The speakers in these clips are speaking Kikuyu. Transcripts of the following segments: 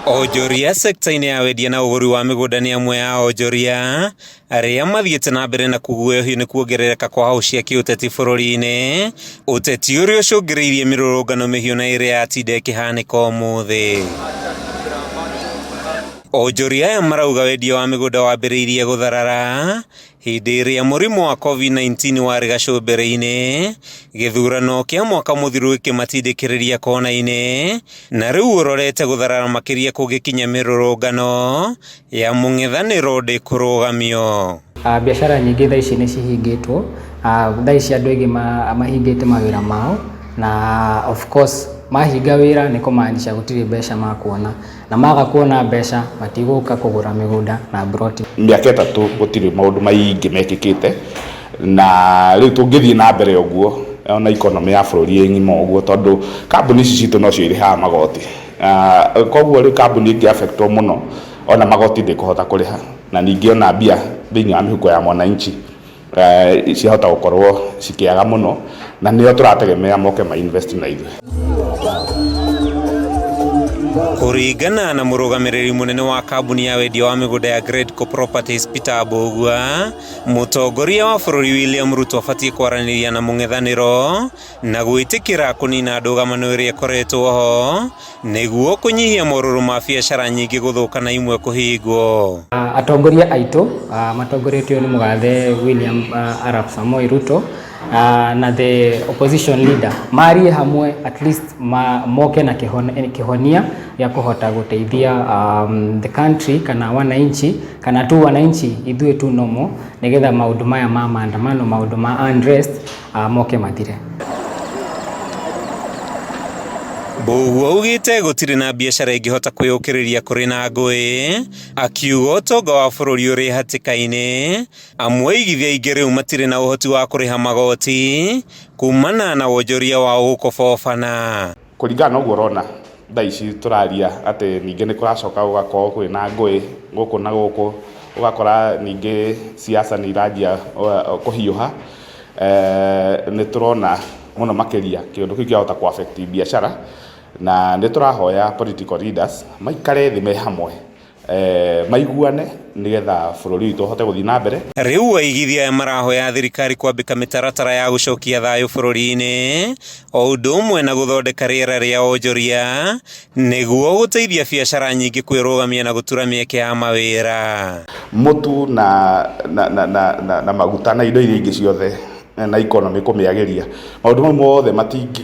Onjoria sekta-inĩ ya wendia na ũgũri wa mĩgũnda nĩ amwe a onjoria arĩa mathiĩte na mbere na kũguoyohio nĩ kuongerereka kwa hau cia kĩũteti bũrũri-inĩ, ũteti ũrĩa ũcũngĩrĩirie mĩrũrũngano mĩhiũ na ĩrĩa yatinda ĩkĩhanĩka ũmũthĩ. Onjoria aya marauga wendia wa mĩgũnda wambĩrĩirie gũtharara hĩndĩ ĩrĩa mũrimũ wa COVID-19 warĩ gacũmbĩrĩ-inĩ, gĩthurano kĩa mwaka mũthiru gĩkĩmatindĩkĩrĩria kona-inĩ, na rĩu ũrorete gũtharara makĩria kũngĩkinya mĩrũrũngano ya mũng'ethanĩro ndĩkũrũgamio. Biacara nyingĩ thaa ici nĩ cihingĩtwo. Thaa ici andũ aingĩ mahingĩte mawĩra mao na of course mahinga wĩra nĩ kũmaanisha gũtirĩ mbeca makuona, na maga kuona mbeca matigũka kũgũra mĩgũnda na mburoti. Mĩaka 3 gũtirĩ maũndũ maingĩ mekĩkĩte, na rĩu tũngĩthiĩ na mbere ũguo ona economy ya bũrũri ĩ ng'ima ũguo, tondũ kambuni ici citũ nocio irĩhaga magoti. Koguo rĩu kambuni ĩngĩ affectwo mũno ona magoti ndĩkũhota kũrĩha, na ningĩ ona mbia thĩinĩ wa mĩhuko ya mwananchi ciahota gũkorwo cikĩaga mũno, na nĩo tũrategemea moke ma invest na ithuĩ. Kũringana na mũrũgamĩrĩri mũnene wa kambuni ya wendia wa mĩgũnda ya Gradco Properties Peter Mbugua, mũtongoria wa bũrũri William Ruto abatiĩ kwaranĩria na mũng'ethanĩro na gwĩtĩkĩra kũnina ndũgamano ĩrĩa ĩkoretwo ho nĩguo kũnyihia morũrũ ma biacara nyingĩ gũthũka na imwe kũhingwo. Atongoria aitũ matongoretio nĩ mũgathe William Arap Samoei Ruto na the opposition leader marie hamwe, at least moke na kĩhonia gĩa kũhota gũteithia the country kana wananchi kana tu wananchi ithuĩ tu nomo, nĩgetha maũndũ maya ma maandamano, maũndũ ma unrest moke mathire. Mbugua augĩte gũtirĩ na biacara ĩngĩhota kwĩyũkĩrĩria kũrĩ na ngũĩ, akiuga ũtonga wa bũrũri ũrĩ hatĩka-inĩ, amu aigithia aingĩ rĩu matirĩ na ũhoti wa kũrĩha magoti kumana na wonjoria wao gũkobobana. Kũringana na ũguo ũrona thaa ici tũraria atĩ ningĩ nĩ kũracoka gũgakorwo kwĩna ngũĩ gũkũ na gũkũ, ũgakora ningĩ siasa nĩ iranjia kũhiũha. Nĩ tũrona mũno makĩria kĩũndũ kĩu kĩahota kũ affect biacara, na nĩ tũrahoya political leaders maikare thĩ me hamwe, maiguane nĩgetha bũrũri witũ ũhote gũthiĩ na mbere. Rĩu aigithia aya marahoya thirikari kwambĩka mĩtaratara ya gũcokia thayũ bũrũri-inĩ o ũndũ ũmwe na gũthondeka rĩera rĩa wonjoria nĩguo gũteithia biacara nyingĩ kwĩrũgamia na gũtura mĩeke ya mawĩra. Mũtu na maguta na indo iria ingĩ ciothe na economy kũmĩagĩria, maũndũ mau mothe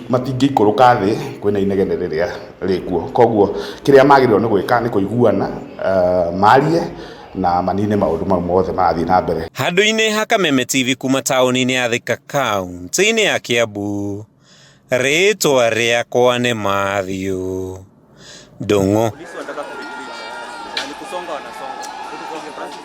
matingĩikũrũka thĩ kwĩna inegene rĩrĩa rĩkuo. Koguo kĩrĩa magĩrĩirwo nĩ gwĩka nĩ kũiguana, marie na manine maũndũ mau mothe marathiĩ na mbere. Handũ-inĩ ha Kameme TV kuma taũni-inĩ ya Thika kaunti-inĩ ya Kiambu, rĩtwa rĩakwa nĩ Matthew Ndung'u. Polisi wanataka kuretreat na ni kusonga wanasonga.